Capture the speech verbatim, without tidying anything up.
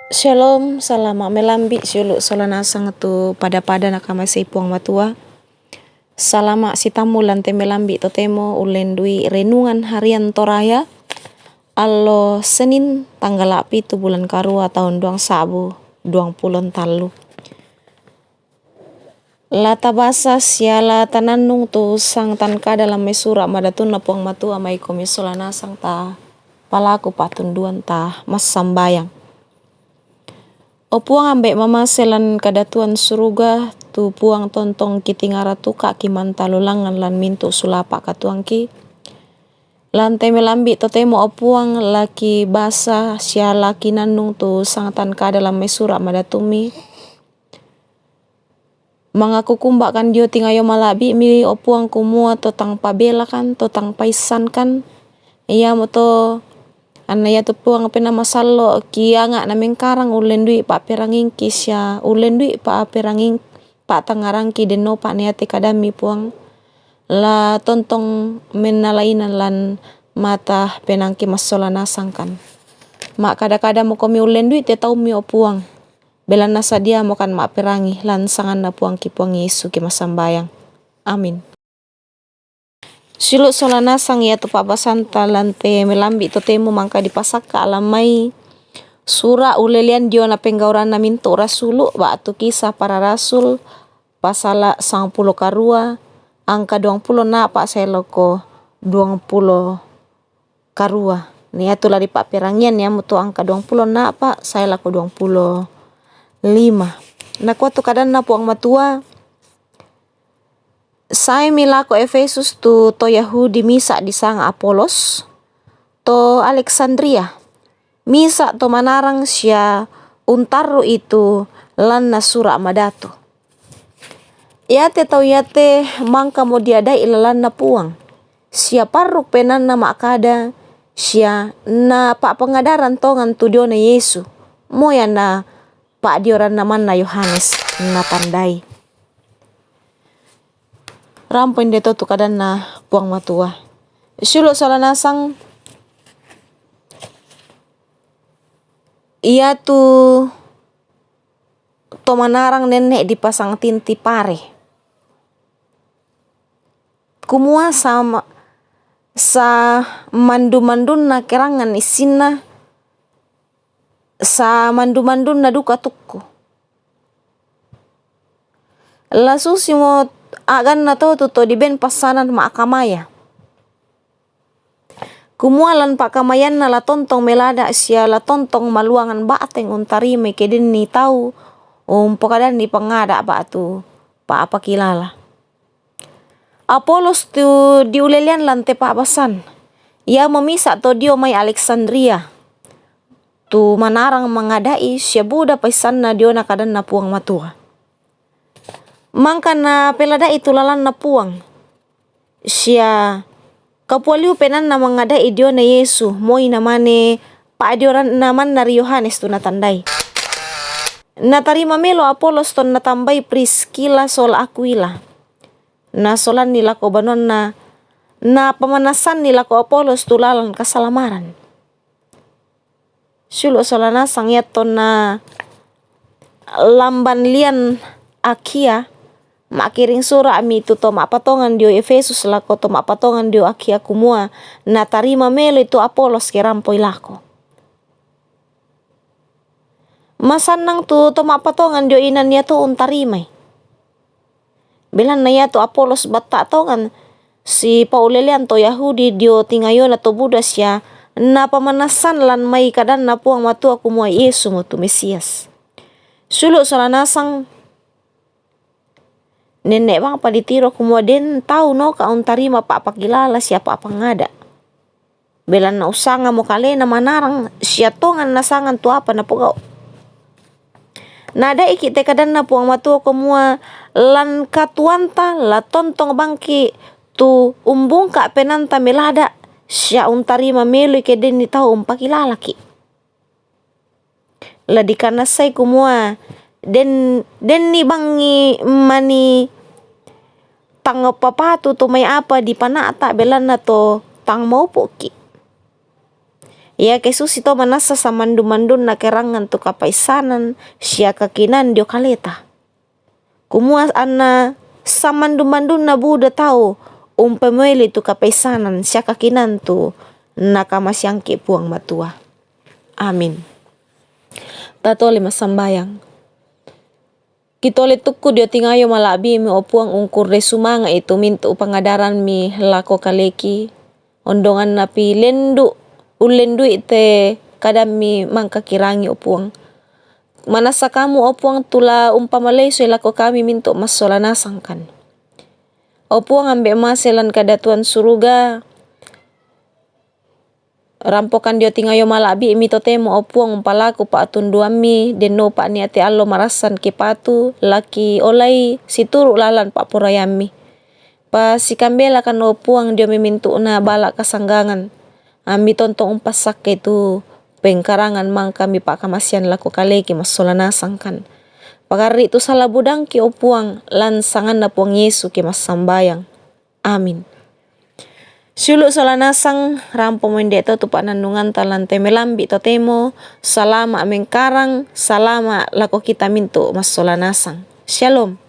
Shalom, salama' melambi' siulu' sola nasang tu pada-pada nakamasei Puang Matua. Salama' sitammu lan te melambi' totemo ullendui renungan harian Toraya, allo Senin, tanggala' pitu bulan karua taun duang sa'bu duang pulo ntallu. La tabasa sia la tanannung tu sangtan kada lan mai Sura' Madatunna Puang Matua, maikomi sola nasang ta palaku pa'tunduan ta massambayang. O Puang Ambe' mamase lan kadatuan suruga, tu Puang tontong kitingaratuka' kimantalulangan lan mintu' sulapa' katuangki. Lan te melambi' totemo, o Puang, laki basa sia laki nannung tu sangtan kada lan mai Sura' Madatummi. Mangakukumba'kan dio tingayo mala'bi'mi, o Puang, kumua to tang pabelakan, to tang paissankan, iamoto anna iatu Puang Penaa Masallo' kianga'na mengkarang ullendui pa'perangingki sia ullendui pa'peranging pa'tangngarangki dennopa na iate kadammi Puang, la tontong mennalainan lan mata penaangki massola nasangkan. Ma'kada-kadamokomi ullendui te taummi, o Puang, belanna sadiamokan ma'perangi lan sanganna Puangki Puang Yesu ki massambayang. Amin. Siulu' sola nasang iatu pa'basanta lan te melambi' totemo mangka dipasakka' lan mai Sura' ulelean diona penggauranna mintu' rasulu' ba'tu Kisah Para Rasul, pasala' sangpulo karua, angka duangpulo nnapa' sae lako duangpulo karua. Na iatu la dipa'perangian iamoto angka duangpulo nnapa' sae lako duangpulo lima. Nakua tu kadanNa Puang Matua, Saemi lako Efesus tu to Yahudi misa' disanga Apolos, to Aleksandria, misa' to manarang sia untarru'i tu lanna Sura' Madatu. Iate tau iate mangkamo diada'i lalanna Puang, sia parru' penaanna ma'kada, sia napa'pangadaran tongan tu diona Yesu, moi anna pa'dioranna manna Yohanes natandai. Rampo inde to tu kadanNa Puang Matua. Siulu' sola nasang iatu to manarang nenne' dipasang tinti pare. Kumua sama-, samandu-mandunna kerangan issinna, samandu-mandunna duka tukku. La susimo a'ganna to tu to diben passanan ma'kamaya. Kumua lan pa'kamayanna la tontong melada' sia la tontong maluangan ba'teng untarimai ke denni tau umpokadanni pangada' ba'tu pa'apakilala. Apolos tu diulelean lan te pa'basan, iamo misa' to dio mai Aleksandria, tu manarang mangada'i sia buda paissanna diona kadanNa Puang Matua. Mangka napelada'i tu lalanNa Puang, sia kapuoliu penaanna mangada'i diona Yesu, moi namane pa'dioranna manna ri Yohanes tu natandai. Natarima melo Apolos tonna tambai Priskila sola Akwila, nasolanni lako banuanna, napamanassanni lako Apolos tu lalan kasalamaran. Siulu' sola nasang iatonna lamban lian Akhia, ma'kiring sura'mi tu to ma'patongan dio Efesus lako to ma'patongan dio Akhia kumua, natarima meloi tu Apolos ke rampoi lako. Masannang tu to ma'patongan dio inan iato untarimai. Belanna iatu Apolos batta' tongan, sipaulelean to Yahudi dio tingayona to buda sia napamanassan lan mai kadanNa Puang Matua kumua Yesumo tu Mesias. Siulu' sola nasang, nenne' bangpa ditiro kumua den tau noka untarima pa'pakilala sia pa'pangada'. Belanna ussangamo kalena manarang sia tongan nasangan tu apa napogau'. Nada'iki' te kadanNa Puang Matua kumua, lan katuoanta la tontong bangki' tu umbungka' penaanta melada' sia untarima meloi ke denni tau umpakilalaki'. La dikanassai kumua, den-, denni bangngi mani tang papatu tu mai apa dipana'ta' belanna to tang maupu'ki'. Iake susi to manassa samandu-mandunna kerangan tu kapaissanan siakakinan dio kaleta. Kumua anna samandu-mandunna buda tau umpamoeli tu kapaissanan siakakinan tu nakamasiangki Puang Matua. Amin. Tatole massambayang. Kitole tukku dio tingayo mala'bi'mi, o Puang, ungkurre sumanga'i tu mintu' pangadaranmi lako kaleki, ondongannapi lendu', ullendui te kadammi mangka kirangi, o Puang. Manassa Kamu, o Puang, tu la umpamalesoi lako kami mintu' massola nasangkan. O Puang, Ambe' mase lan kadatuan suruga, rampokan dio tingayo mala'bi'mi totemo, o Puang, umpalaku pa'tunduammi, denno pa'niate allo marassan kipatu, laki olai situru' lalan pa'poraiammi. Pasikambelakan, o Puang, dio mai mintu'na bala' kasanggangan. Ammi tontong umpassakke tu pengkarangan mangka mipa'kamasian lako kaleki massola nasangkan. Pagarri' tu sala budangki, o Puang, lan sanganna Puang Yesu ki massambayang. Amin. Siulu' sola nasang, rampomo inde to tu pa'nannunganta lan te melambi' totemo, salama' mengkarang, salama' lako kita mintu' massola nasang. Shalom.